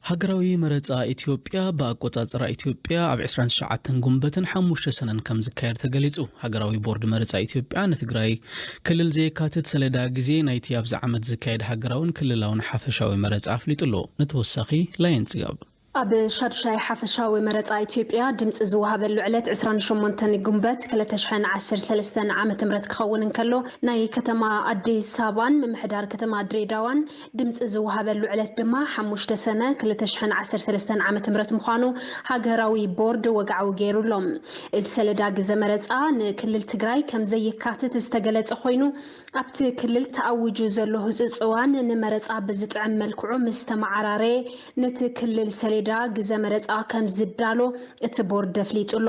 ሃገራዊ መረጻ ኢትዮጵያ ብኣቆጻጽራ ኢትዮጵያ ኣብ ዕስራን ትሽዓተን ጉንበትን ሓሙሽተ ሰነን ከም ዝካየድ ተገሊጹ። ሃገራዊ ቦርድ መረጻ ኢትዮጵያ ንትግራይ ክልል ዘየካትት ሰሌዳ ግዜ ናይቲ ኣብዚ ዓመት ዝካየድ ሃገራውን ክልላውን ሓፈሻዊ መረጻ ኣፍሊጡ ኣሎ። ንተወሳኺ ላየን ጽጋብ። ኣብ ሻድሻይ ሓፈሻዊ መረጻ ኢትዮጵያ ድምጺ ዝወሃበሉ ዕለት ዕስራን ሸሞንተን ጉንበት ክልተ ሽሕን ዓሰርተ ሰለስተን ዓመተ ምህረት ክኸውን እንከሎ፣ ናይ ከተማ ኣዲስ ኣበባን ምምሕዳር ከተማ ድሬዳዋን ድምጺ ዝወሃበሉ ዕለት ድማ ሓሙሽተ ሰነ ክልተ ሽሕን ዓሰርተ ሰለስተን ዓመተ ምህረት ምዃኑ ሃገራዊ ቦርድ ወግዓዊ ገይሩ ኣሎ። እዚ ሰሌዳ ግዘ መረጻ ንክልል ትግራይ ከም ዘየካትት ዝተገለጸ ኮይኑ፣ ኣብቲ ክልል ተኣዊጁ ዘሎ ህጹጽ እዋን ንመረጻ ብዝጥዕም መልክዑ ምስ ተመዓራረየ፣ ነቲ ክልል ሰሌዳ ግዘ መረጻ ከም ዝዳሎ እቲ ቦርድ ኣፍሊጡ ኣሎ።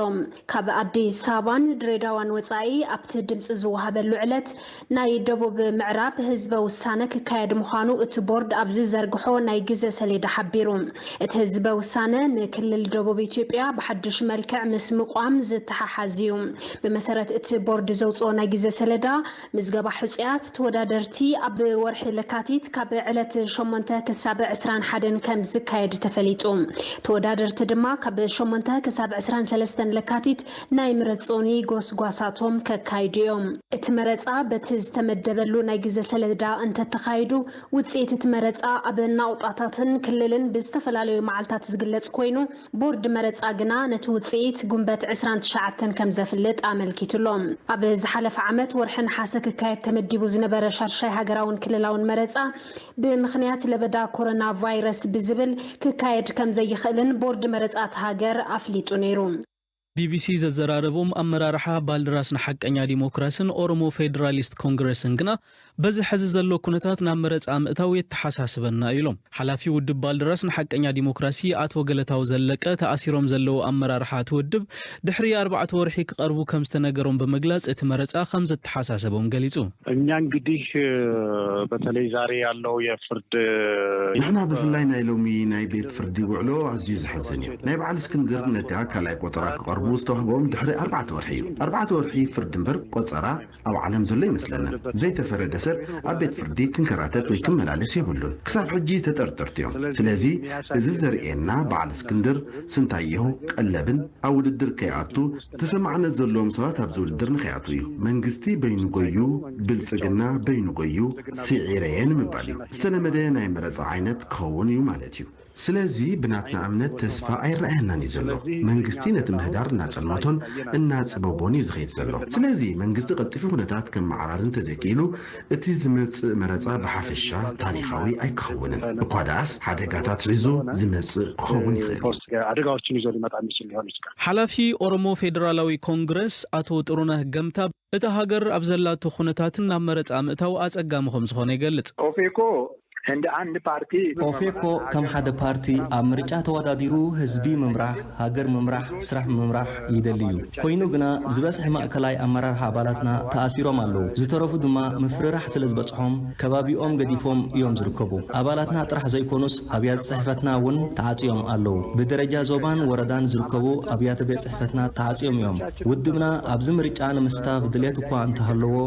ካብ ኣዲስ ኣበባን ድሬዳዋን ወጻኢ ኣብቲ ድምጺ ዝወሃበሉ ዕለት ናይ ደቡብ ምዕራብ ህዝበ ውሳነ ክካየድ ምዃኑ እቲ ቦርድ ኣብ ዝዘርግሖ ናይ ግዘ ሰሌዳ ሓቢሩ። እቲ ህዝበ ውሳነ ንክልል ደቡብ ኢትዮጵያ ብሓድሽ መልክዕ ምስ ምቋም ዝተሓሓዝ እዩ። ብመሰረት እቲ ቦርድ ዘውፅኦ ናይ ግዘ ሰሌዳ፣ ምዝገባ ሕጹያት ተወዳደርቲ ኣብ ወርሒ ለካቲት ካብ ዕለት ሸሞንተ ክሳብ ዕስራን ሓደን ከም ዝካየድ ተፈሊጡ። ተወዳደርቲ ድማ ካብ ሸሞንተ ክሳብ ዕስራን ሰለስተን ለካቲት ናይ ምረጹኒ ጎስጓሳቶም ከካይዱ እዮም። እቲ መረጻ በቲ ዝተመደበሉ ናይ ግዘ ሰሌዳ እንተተኻይዱ፣ ውጽኢት እቲ መረጻ ኣብ ናቑጣታትን ክልልን ብዝተፈላለዩ መዓልታት ዝግለጽ ኮይኑ፣ ቦርድ መረጻ ግና ነቲ ውጽኢት ጉንበት ዕስራን ትሽዓተን ከም ዘፍልጥ ኣመልኪቱ ኣሎ። ኣብ ዝሓለፈ ዓመት ወርሒ ነሓሰ ክካየድ ተመዲቡ ዝነበረ ሻድሻይ ሃገራውን ክልላውን መረጻ፣ ብምኽንያት ለበዳ ኮሮና ቫይረስ ብዝብል ክካየድ ከም ዘይኽእልን ቦርድ መረጻ እታ ሃገር ኣፍሊጡ ነይሩ። ቢቢሲ ዘዘራረቦም ኣመራርሓ ባልደራስ ንሓቀኛ ዲሞክራስን ኦሮሞ ፌዴራሊስት ኮንግረስን ግና፣ በዚ ሕዚ ዘሎ ኩነታት ናብ መረጻ ምእታው የተሓሳስበና እዩ ኢሎም። ሓላፊ ውድብ ባልደራስ ንሓቀኛ ዲሞክራሲ ኣቶ ገለታው ዘለቀ፣ ተኣሲሮም ዘለዉ ኣመራርሓ እቲ ውድብ ድሕሪ ኣርባዕተ ወርሒ ክቐርቡ ከም ዝተነገሮም ብምግላጽ፣ እቲ መረጻ ከም ዘተሓሳሰቦም ገሊጹ። እኛ እንግዲህ በተለይ ዛሬ ያለው የፍርድ ንሕና ብፍላይ ናይ ሎሚ ናይ ቤት ፍርዲ ውዕሎ ኣዝዩ ዘሕዝን እዩ። ናይ በዓል እስክንድር ነጋ ካልኣይ ቆጸራ ክቐርቡ ዝተዋህቦም ድሕሪ ኣርባዕተ ወርሒ እዩ። ኣርባዕተ ወርሒ ፍርዲ እምበር ቆጸራ ኣብ ዓለም ዘሎ ይመስለንን። ዘይተፈረደ ሰብ ኣብ ቤት ፍርዲ ክንከራተት ወይ ክመላለስ የብሉን። ክሳብ ሕጂ ተጠርጠርቲ እዮም። ስለዚ እዚ ዘርእየና በዓል እስክንድር ስንታየሁ ቀለብን ኣብ ውድድር ከይኣቱ ተሰማዕነት ዘለዎም ሰባት ኣብዚ ውድድር ንኸይኣትዉ እዩ። መንግስቲ በይኑ ጎዩ፣ ብልጽግና በይኑ ጎዩ፣ ስዒረየ ንምባል እዩ። ዝተለመደ ናይ መረጻ ዓይነት ክኸውን እዩ ማለት እዩ። ስለዚ ብናትና እምነት ተስፋ ኣይረኣየናን እዩ ዘሎ። መንግስቲ ነቲ ምህዳር እናጸልመቶን እናጽበቦን እዩ ዝኸይድ ዘሎ። ስለዚ መንግስቲ ቀልጢፉ ኩነታት ከመዓራሪ እንተዘይክኢሉ እቲ ዝመጽእ መረጻ ብሓፈሻ ታሪኻዊ ኣይክኸውንን። እኳ ደኣስ ሓደጋታት ሒዙ ዝመጽእ ክኸውን ይኽእል እዩ። አደጋዎችን ይዞ ሊመጣ የሚችል ሊሆን ይችላል። ሓላፊ ኦሮሞ ፌዴራላዊ ኮንግረስ ኣቶ ጥሩነህ ገምታ፣ እታ ሃገር ኣብ ዘላቶ ኩነታትን ናብ መረጻ ምእታው ኣጸጋሚ ከም ዝኾነ ይገልጽ። ኦፌኮ እንደ አንድ ፓርቲ ኦፌኮ ከም ሓደ ፓርቲ ኣብ ምርጫ ተወዳዲሩ ህዝቢ ምምራሕ፣ ሃገር ምምራሕ፣ ስራሕ ምምራሕ ይደሊ እዩ። ኮይኑ ግና ዝበዝሐ ማእከላይ ኣመራርሓ ኣባላትና ተኣሲሮም ኣለዉ። ዝተረፉ ድማ ምፍርራሕ ስለ ዝበጽሖም ከባቢኦም ገዲፎም እዮም ዝርከቡ። ኣባላትና ጥራሕ ዘይኮኑስ ኣብያተ ጽሕፈትና እውን ተዓጽዮም ኣለዉ። ብደረጃ ዞባን ወረዳን ዝርከቡ ኣብያተ ቤት ጽሕፈትና ተዓጽዮም እዮም። ውድብና ኣብዚ ምርጫ ንምስታፍ ድሌት እኳ እንተሃለዎ፣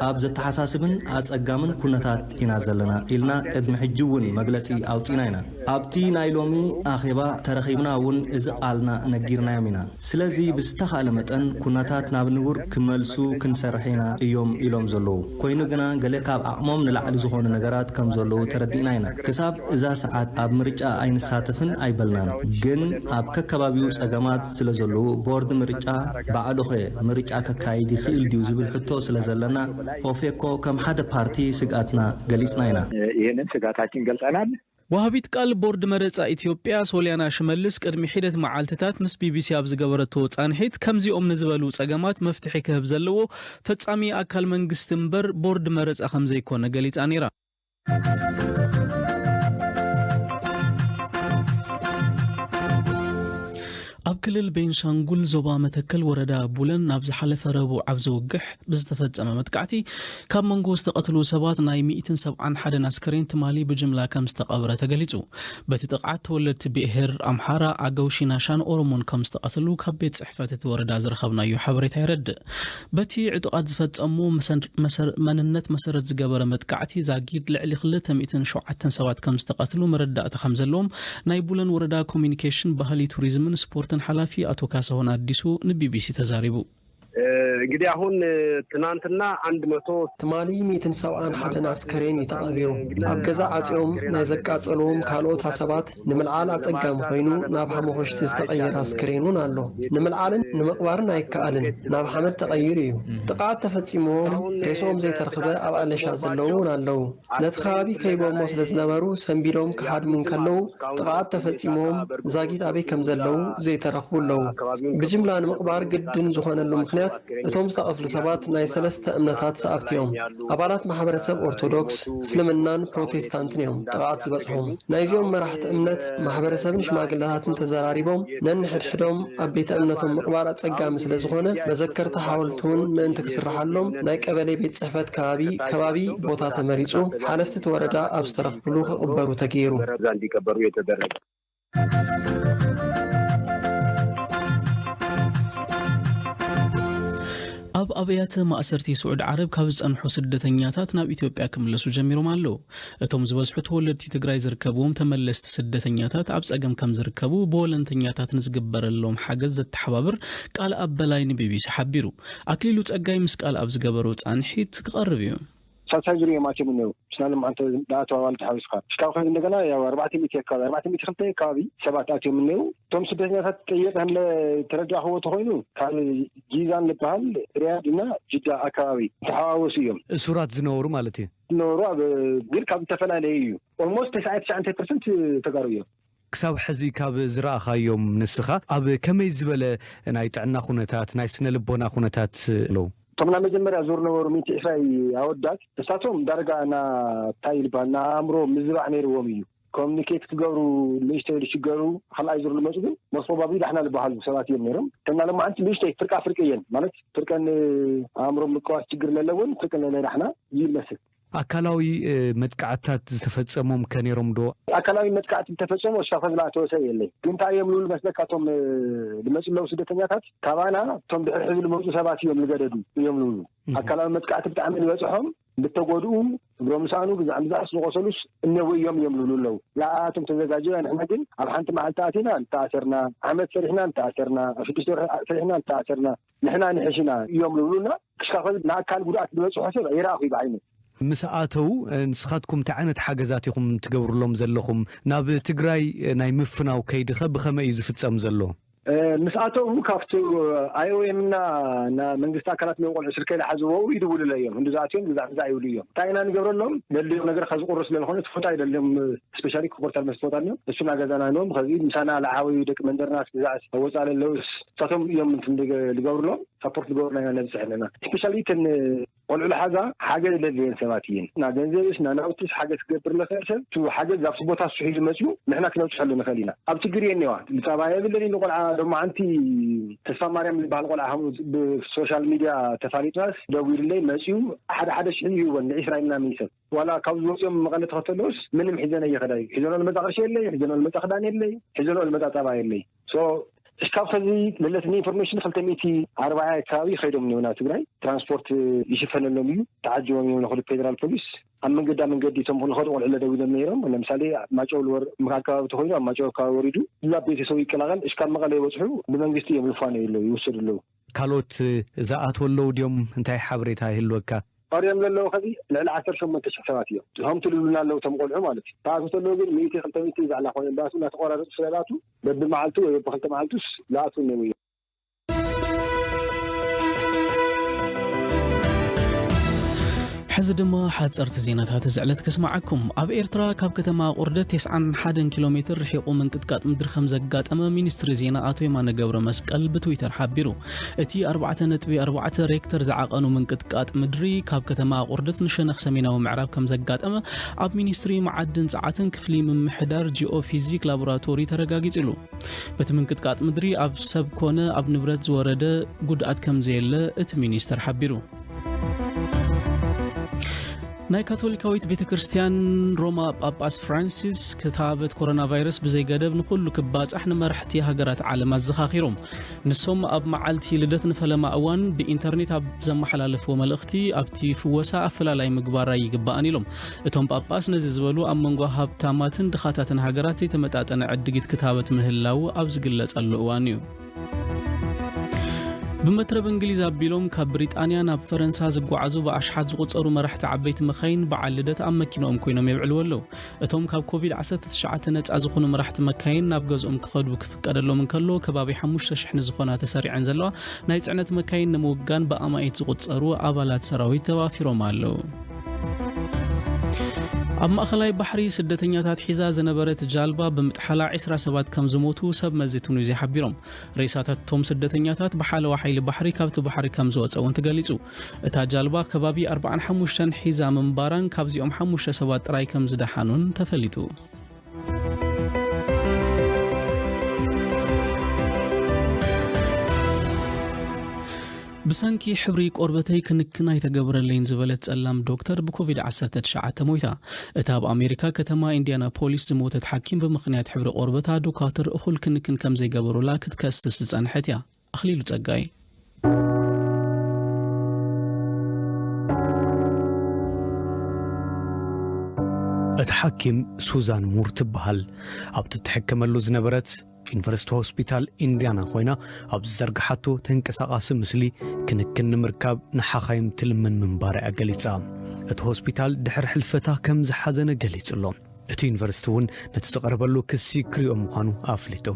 ኣብ ዘተሓሳስብን ኣጸጋምን ኩነታት ኢና ዘለና ኢልና ቅድሚ ሕጂ እውን መግለጺ ኣውጺእና ኢና። ኣብቲ ናይ ሎሚ ኣኼባ ተረኺብና እውን እዚ ቃልና ነጊርናዮም ኢና። ስለዚ ብዝተኻእለ መጠን ኩነታት ናብ ንቡር ክመልሱ ክንሰርሕ ኢና እዮም ኢሎም ዘለዉ። ኮይኑ ግና ገለ ካብ ዓቕሞም ንላዕሊ ዝኾኑ ነገራት ከም ዘለዉ ተረዲእና ኢና። ክሳብ እዛ ሰዓት ኣብ ምርጫ ኣይንሳተፍን ኣይበልናን። ግን ኣብ ከከባቢኡ ጸገማት ስለ ዘለዉ ቦርድ ምርጫ ባዕሉኸ ምርጫ ከካይድ ይኽእል ድዩ ዝብል ሕቶ ስለ ዘለና ኦፌኮ ከም ሓደ ፓርቲ ስግኣትና ገሊጽና ኢና። ይህንን ስጋታችን ገልጸናል። ወሃቢት ቃል ቦርድ መረጻ ኢትዮጵያ ሶልያና ሽመልስ ቅድሚ ሒደት መዓልትታት ምስ ቢቢሲ ኣብ ዝገበረቶ ጻንሒት፣ ከምዚኦም ንዝበሉ ጸገማት መፍትሒ ክህብ ዘለዎ ፈጻሚ ኣካል መንግስቲ እምበር ቦርድ መረጻ ከም ዘይኮነ ገሊጻ ነይራ። ኣብ ክልል ቤንሻንጉል ዞባ መተከል ወረዳ ቡለን ናብ ዝሓለፈ ረቡዕ ኣብ ዝውግሕ ብዝተፈጸመ መጥቃዕቲ ካብ መንጎ ዝተቐትሉ ሰባት ናይ ሚእትን ሰብዓን ሓደን ኣስከሬን ትማሊ ብጅምላ ከም ዝተቐብረ ተገሊጹ። በቲ ጥቕዓት ተወለድቲ ብሄር ኣምሓራ፣ ኣገው፣ ሺናሻን ኦሮሞን ከም ዝተቐትሉ ካብ ቤት ጽሕፈት እቲ ወረዳ ዝረኸብናዮ ሓበሬታ የረድእ። በቲ ዕጡቓት ዝፈጸሙ መሰር-፣ መሰር-፣ መንነት መሰረት ዝገበረ መጥቃዕቲ ዛጊድ ልዕሊ ክልተ ሚእትን ሸውዓተን ሰባት ከም ዝተቐትሉ መረዳእታ ከም ዘለዎም ናይ ቡለን ወረዳ ኮሚኒኬሽን፣ ባህሊ፣ ቱሪዝምን ስፖርትን ሓላፊ ኣቶ ካሳሁን ኣዲሱ ንቢቢሲ ተዛሪቡ። እንግዲህ አሁን ትናንትና አንድ መቶ ትማሊ ሚእትን ሰብዓን ሓደን ኣስከሬን እዩ ተቐቢሩ። ኣብ ገዛ ዓጽዮም ናይ ዘቃጸልዎም ካልኦት ሰባት ንምልዓል ኣጸጋሚ ኮይኑ ናብ ሓመኾሽቲ ዝተቐየረ ኣስከሬን እውን ኣሎ። ንምልዓልን ንምቕባርን ኣይከኣልን፣ ናብ ሓመድ ተቐይሩ እዩ። ጥቕዓት ተፈጺምዎም ሬስኦም ዘይተረኽበ ኣብ ኣለሻ ዘለዉ እውን ኣለዉ። ነቲ ከባቢ ከይቦሞ ስለ ዝነበሩ ሰንቢዶም ክሃድሙ እንከለዉ ጥቕዓት ተፈጺምዎም ዛጊት ኣበይ ከም ዘለዉ ዘይተረኽቡ ኣለዉ። ብጅምላ ንምቕባር ግድን ዝኾነሉ ምኽንያት እቶም ዝተቐትሉ ሰባት ናይ ሰለስተ እምነታት ሰኣብቲ እዮም። ኣባላት ማሕበረሰብ ኦርቶዶክስ፣ እስልምናን ፕሮቴስታንትን እዮም ጥቕዓት ዝበጽሖም። ናይዚኦም መራሕቲ እምነት ማሕበረሰብን ሽማግለታትን ተዘራሪቦም ነንሕድሕዶም ኣብ ቤተ እምነቶም ምቕባር ኣጸጋሚ ስለ ዝኾነ መዘከርታ ሓወልቲ እውን ምእንቲ ክስርሓሎም ናይ ቀበሌ ቤት ጽሕፈት ከባቢ ከባቢ ቦታ ተመሪጹ ሓለፍቲ እቲ ወረዳ ኣብ ዝተረኽብሉ ክቕበሩ ተገይሩ። ኣብ ኣብያተ ማእሰርቲ ስዑድ ዓረብ ካብ ዝጸንሑ ስደተኛታት ናብ ኢትዮጵያ ክምለሱ ጀሚሮም ኣለዉ። እቶም ዝበዝሑ ተወለድቲ ትግራይ ዝርከብዎም ተመለስቲ ስደተኛታት ኣብ ጸገም ከም ዝርከቡ ብወለንተኛታት ንዝግበረሎም ሓገዝ ዘተሓባብር ቃል ኣበላይ ንቢቢሲ ሓቢሩ። ኣክሊሉ ጸጋይ ምስ ቃል ኣብ ዝገበሮ ጻንሒት ክቐርብ እዩ። ሳልሳይ ዙር እዮም ኣትዮም እኒው ስናን መዓንተ ዳኣተው ኣዋልድ ሓዊስካ እስካብ ከዚ እንደገና ያው ኣርባዕተ ሚእቲ ኣካባቢ ኣርባዕተ ሚእቲ ክልተ ኣካባቢ ሰባት ኣትዮም እኒው። እቶም ስደተኛታት ጠየቀ ተረዳእክዎ ተኮይኑ ካብ ጂዛን ዝበሃል ሪያድ እና ጅዳ ኣካባቢ ተሓዋወሱ እዮም። እሱራት ዝነበሩ ማለት እዩ። ዝነበሩ ኣብ ግን ካብ ዝተፈላለዩ እዩ። ኦልሞስት ተስዓይ ትሽዓተ ፐርሰንት ተጋሩ እዮም። ክሳብ ሕዚ ካብ ዝረኣኻዮም ንስኻ ኣብ ከመይ ዝበለ ናይ ጥዕና ኩነታት ናይ ስነ ልቦና ኩነታት ኣለዉ? እቶም ናብ መጀመርያ ዙር ነበሩ ሚእቲ ዕስራ ኣወዳት እሳቶም ዳርጋ እና እንታይ ይልባል እና ኣእምሮ ምዝባዕ ነይርዎም እዩ። ኮሚኒኬት ክገብሩ ንእሽተይ ዝሽገሩ ካልኣይ ዙር ዝመፁ ግን ሞስት ፕሮባብሊ ዳሕና ዝበሃሉ ሰባት እዮም ነይሮም። ተና ለማዓንቲ ንእሽተይ ፍርቃ ፍርቂ እየን ማለት ፍርቀን ኣእምሮ ምቅዋስ ችግር ለለውን ፍርቀን ለለ ዳሕና ይመስል። ኣካላዊ መጥቃዕትታት ዝተፈጸሞም ከ ነይሮም ዶ? ኣካላዊ መጥቃዕቲ ዝተፈጸሞ እስካብ ሕዚ ዝኣተወ ሰብ የለይ። ግን እንታይ እዮም ዝብሉ መስለካ? እቶም ዝመፁ ኣለዉ ስደተኛታት ካባና እቶም ድሕሪ ሕዚ ዝመፁ ሰባት እዮም ዝገደዱ እዮም ዝብሉ። ኣካላዊ መጥቃዕቲ ብጣዕሚ ዝበፅሖም ብተጎድኡ እግሮም ዝሰኣኑ ብዛዕ ብዛዕ ዝቆሰሉስ እነው እዮም እዮም ዝብሉ ኣለዉ። ንኣቶም ተዘጋጀ ንሕና ግን ኣብ ሓንቲ መዓልቲ ኣቲና እንተኣሰርና ዓመት ሰሪሕና እንተኣሰርና ኣብ ሽዱሽተ ወርሒ ሰሪሕና እንተኣሰርና ንሕና ንሕሽና እዮም ዝብሉና። ክሻኸል ንኣካል ጉድኣት ዝበፅሖ ሰብ ኣይረኣኹ ብዓይኑ። ምስ ኣተው ንስኻትኩም እንታይ ዓይነት ሓገዛት ኢኹም ትገብርሎም ዘለኹም? ናብ ትግራይ ናይ ምፍናው ከይድኸ ብኸመይ እዩ ዝፍጸም ዘሎ? ምስ ኣተው ካብቲ ኣይኦኤም እና መንግስቲ ኣካላት ነ ቆልዑ ስልከ ዝሓዝዎ ይድውሉለ እዮም። እንዲ ዝኣትዮም ግዛዕ ግዛዕ ይብሉ እዮም። እንታይ ኢና ንገብረሎም? ደልዮም ነገር ከዚ ቁርስ ስለዝኾነ ትፎታ ይደልዮም ስፔሻሊ ኮፖርታል መስፈጣ እዮም። እሱና ገዛና ነዎም ከዚ ምሳና ለዓወዩ ደቂ መንደርና ስግዛዕ ወፃ ለለውስ እሳቶም እዮም እንትን ዝገብርሎም ሳፖርት ዝገብርና ኢና ነብፅሕ ኣለና። ስፔሻሊ እተን ቆልዑ ለሓዛ ሓገዝ ለድልየን ሰባት እየን። ና ገንዘብስ ና ናውትስ ሓገዝ ክገብር ለኽእል ሰብ ቱ ሓገዝ ኣብቲ ቦታ ስሑ ዝመፅኡ ንሕና ክነብፅሐሉ ንኽእል ኢና። ኣብ ችግር እየን እኒዋ። ብፃባ የብለኒ ንቆልዓ ሎማዓንቲ ተስፋ ማርያም ዝበሃል ቆልዓ ከም ብሶሻል ሚድያ ተፋሊጥናስ ደዊሉለይ መፅኡ ሓደ ሓደ ሽሕን ይህወን ንዒስራ ኢልና ሚሰብ ዋላ ካብ ዝወፅኦም መቐለ ተኸተለውስ ምንም ሒዘን እየኸዳ እዩ ሒዘኖ ልመፃ ቅርሺ የለይ ሒዘኖ ልመፃ ክዳን የለይ ሒዘኖ ልመፃ ፀባ የለይ። ሶ እስካብ ከዚ ለለትኒ ኢንፎርሜሽን ክልተ ሚእቲ ኣርባዓ ከባቢ ከይዶም እዮም ናብ ትግራይ ትራንስፖርት ይሽፈነሎም እዩ። ተዓጅቦም እዮም ንክዱ ፌደራል ፖሊስ ኣብ መንገዳ መንገዲ እቶም ንኸዱ ቆልዑ ለደው ኢሎም ነይሮም። ለምሳሌ ማጨው ልወር ምካል ከባቢ ተኮይኑ ኣብ ማጨው ከባቢ ወሪዱ እዛ ቤተሰቡ ይቀላቀል እስካብ መቐለ ይበፅሑ ብመንግስቲ እዮም ልፋነ ኣለዉ ይወሰዱ ኣለዉ። ካልኦት ዝኣትወ ኣለዉ ድዮም? እንታይ ሓበሬታ ይህልወካ? ቀሪዮም ዘለዉ ከዚ ልዕሊ ዓሰርተ ሸሞንተ ሽሕ ሰባት እዮም። ከምቲ ልብሉና ኣለዉ እቶም ቆልዑ ማለት እዩ። ተኣቱ ተለዉ ግን ሚእቲ ክልተ ሚእቲ ዛዕላ ኮይኑ እንዳኣቱ እናተቆራረፁ ስለዝኣቱ በብመዓልቱ ወይ በብክልተ መዓልቱስ ዝኣቱ እነው እዮም። እዚ ድማ ሓጸርቲ ዜናታት እዚ ዕለት ከስማዓኩም። ኣብ ኤርትራ ካብ ከተማ ኣቑርደት ተስዓን ሓደን ኪሎ ሜትር ርሒቑ ምንቅጥቃጥ ምድሪ ከም ዘጋጠመ ሚኒስትሪ ዜና ኣቶ የማነ ገብረ መስቀል ብትዊተር ሓቢሩ። እቲ ኣርባዕተ ነጥቢ ኣርባዕተ ሬክተር ዝዓቐኑ ምንቅጥቃጥ ምድሪ ካብ ከተማ ኣቑርደት ንሸነኽ ሰሜናዊ ምዕራብ ከም ዘጋጠመ ኣብ ሚኒስትሪ መዓድን ጸዓትን ክፍሊ ምምሕዳር ጂኦፊዚክ ላቦራቶሪ ተረጋጊጹ ኢሉ። በቲ ምንቅጥቃጥ ምድሪ ኣብ ሰብ ኮነ ኣብ ንብረት ዝወረደ ጉድኣት ከም ዘየለ እቲ ሚኒስተር ሓቢሩ። ናይ ካቶሊካዊት ቤተ ክርስቲያን ሮማ ጳጳስ ፍራንሲስ ክታበት ኮሮና ቫይረስ ብዘይገደብ ንኹሉ ክባጻሕ ንመራሕቲ ሃገራት ዓለም ኣዘኻኺሮም። ንሶም ኣብ መዓልቲ ልደት ንፈለማ እዋን ብኢንተርኔት ኣብ ዘመሓላለፍዎ መልእኽቲ፣ ኣብቲ ፍወሳ ኣፈላላይ ምግባር ኣይግባእን ኢሎም። እቶም ጳጳስ ነዚ ዝበሉ ኣብ መንጎ ሃብታማትን ድኻታትን ሃገራት ዘይተመጣጠነ ዕድጊት ክታበት ምህላዉ ኣብ ዝግለጸሉ እዋን እዩ። ብመትረብ እንግሊዝ ኣቢሎም ካብ ብሪጣንያ ናብ ፈረንሳ ዝጓዓዙ ብኣሽሓት ዝቑጸሩ መራሕቲ ዓበይቲ መኻይን በዓል ልደት ኣብ መኪንኦም ኮይኖም የብዕልዎ ኣለዉ። እቶም ካብ ኮቪድ ዓሰርተ ትሽዓተ ነጻ ዝኾኑ መራሕቲ መካይን ናብ ገዝኦም ክኸዱ ክፍቀደሎም እንከሎ፣ ከባቢ ሓሙሽተ ሽሕ ንዝኾና ተሰሪዐን ዘለዋ ናይ ጽዕነት መካይን ንምውጋን ብኣማኢት ዝቑጸሩ ኣባላት ሰራዊት ተዋፊሮም ኣለዉ። ኣብ ማእኸላይ ባሕሪ ስደተኛታት ሒዛ ዝነበረት ጃልባ ብምጥሓላ ዕስራ ሰባት ከም ዝሞቱ ሰብ መዚ ቱኒዝያ ሓቢሮም። ሬሳታት እቶም ስደተኛታት ብሓለዋ ሓይሊ ባሕሪ ካብቲ ባሕሪ ከም ዝወጸ እውን ተገሊጹ። እታ ጃልባ ከባቢ ኣርባዓን ሓሙሽተን ሒዛ ምንባራን ካብዚኦም ሓሙሽተ ሰባት ጥራይ ከም ዝደሓኑን ተፈሊጡ። ብሰንኪ ሕብሪ ቆርበተይ ክንክን ኣይተገበረለይን ዝበለት ጸላም ዶክተር ብኮቪድ ዓሰርተ ትሽዓተ ሞይታ። እታ ኣብ ኣሜሪካ ከተማ ኢንዲያናፖሊስ ዝሞተት ሓኪም ብምኽንያት ሕብሪ ቆርበታ ዶካትር እኹል ክንክን ከም ዘይገበሩላ ክትከስስ ዝጸንሐት እያ። ኣኽሊሉ ጸጋይ። እቲ ሓኪም ሱዛን ሙር ትበሃል። ኣብ ትትሕከመሉ ዝነበረት ዩኒቨርሲቲ ሆስፒታል ኢንዲያና ኮይና ኣብ ዝዘርግሓቶ ተንቀሳቓሲ ምስሊ ክንክን ንምርካብ ንሓኻይም ትልምን ምንባራ እያ ገሊጻ። እቲ ሆስፒታል ድሕሪ ሕልፈታ ከም ዝሓዘነ ገሊጹ ኣሎ። እቲ ዩኒቨርሲቲ እውን ነቲ ዝቐረበሉ ክሲ ክሪኦ ምዃኑ ኣፍሊጡ።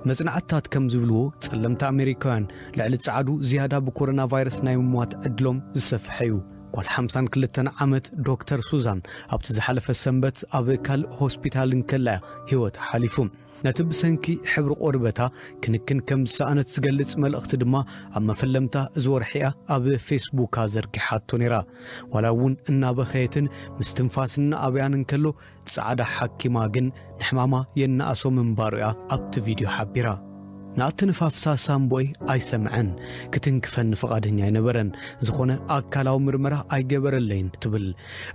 መጽናዕትታት ከም ዝብልዎ፣ ጸለምቲ ኣሜሪካውያን ልዕሊ ጻዕዱ ዝያዳ ብኮሮና ቫይረስ ናይ ምሟት ዕድሎም ዝሰፍሐ እዩ። ጓል ሓምሳን ክልተን ዓመት ዶክተር ሱዛን ኣብቲ ዝሓለፈ ሰንበት ኣብ ካልእ ሆስፒታል እንከላ ህይወታ ሓሊፉ። ነቲ ብሰንኪ ሕብሪ ቆርበታ ክንክን ከም ዝሰኣነት ዝገልጽ መልእኽቲ ድማ ኣብ መፈለምታ እዚ ወርሒ እያ ኣብ ፌስቡካ ዘርጊሓቶ ነይራ። ዋላ እውን እናበኸየትን ምስትንፋስ እናኣበያን እንከሎ፣ ጻዕዳ ሓኪማ ግን ንሕማማ የነኣሶ ምንባሩ እያ ኣብቲ ቪድዮ ሓቢራ። ንኣተነፋፍሳ ሳምቦይ ኣይሰምዐን፣ ክትንክፈኒ ፍቓደኛ ኣይነበረን፣ ዝኾነ ኣካላዊ ምርመራ ኣይገበረለይን ትብል።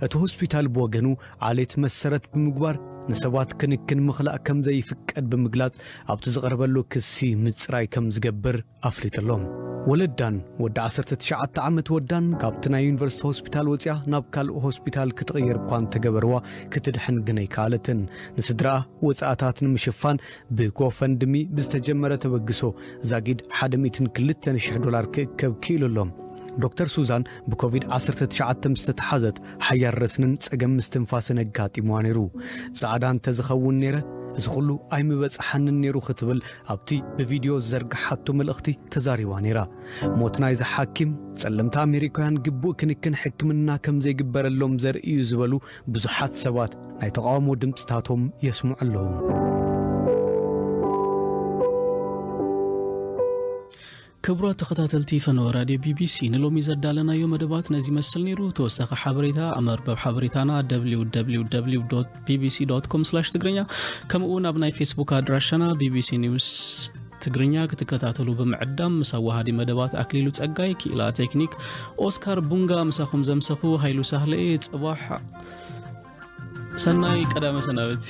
እቲ ሆስፒታል ብወገኑ ዓሌት መሰረት ብምግባር ንሰባት ክንክን ምኽላእ ከም ዘይፍቀድ ብምግላጽ ኣብቲ ዝቐረበሉ ክሲ ምጽራይ ከም ዝገብር ኣፍሊጡ ኣሎ። ወለዳን ወዲ ዓሰርተ ትሽዓተ ዓመት ወዳን ካብቲ ናይ ዩኒቨርሲቲ ሆስፒታል ወጺኣ ናብ ካልእ ሆስፒታል ክትቕየር እኳ እንተገበርዋ ክትድሕን ግን ኣይከኣለትን። ንስድራኣ ወጻእታት ንምሽፋን ብጎፈንድሚ ብዝተጀመረ ተበግሶ ዛጊድ ሓደ ሚእትን ክልተን ሽሕ ዶላር ክእከብ ክኢሉ ኣሎ። ዶክተር ሱዛን ብኮቪድ ዓሰርተ ትሽዓተ ምስ ተተሓዘት ሓያል ረስንን ጸገም ምስትንፋስን ኣጋጢምዋ ነይሩ። ጻዕዳ እንተዝኸውን ነይረ፣ እዚ ኩሉ ኣይምበጽሓንን ነይሩ ክትብል ኣብቲ ብቪድዮ ዝዘርግሓቶ መልእኽቲ ተዛሪባ ነይራ። ሞት ናይዚ ሓኪም፣ ጸለምቲ ኣሜሪካውያን ግቡእ ክንክን ሕክምና ከም ዘይግበረሎም ዘርእዩ ዝበሉ ብዙሓት ሰባት ናይ ተቓውሞ ድምጽታቶም የስምዑ ኣለዉ። ክቡራት ተኸታተልቲ ፈነወ ራድዮ ቢ ቢ ሲ፣ ንሎሚ ዘዳለናዮ መደባት ነዚ ይመስል ነይሩ። ተወሳኺ ሓበሬታ ኣብ መርበብ ሓበሬታና ደብሊው ደብሊው ደብሊው ዶት ቢ ቢ ሲ ዶት ኮም ስላሽ ትግርኛ፣ ከምኡ እውን ኣብ ናይ ፌስቡክ ኣድራሻና ቢ ቢ ሲ ኒውስ ትግርኛ ክትከታተሉ ብምዕዳም፣ ምስ ኣዋሃዲ መደባት ኣክሊሉ ጸጋይ፣ ክኢላ ቴክኒክ ኦስካር ቡንጋ፣ ምሳኹም ዘምሰኹ ሃይሉ ሳህለ እየ። ጽባሕ ሰናይ ቀዳመ ሰናበት።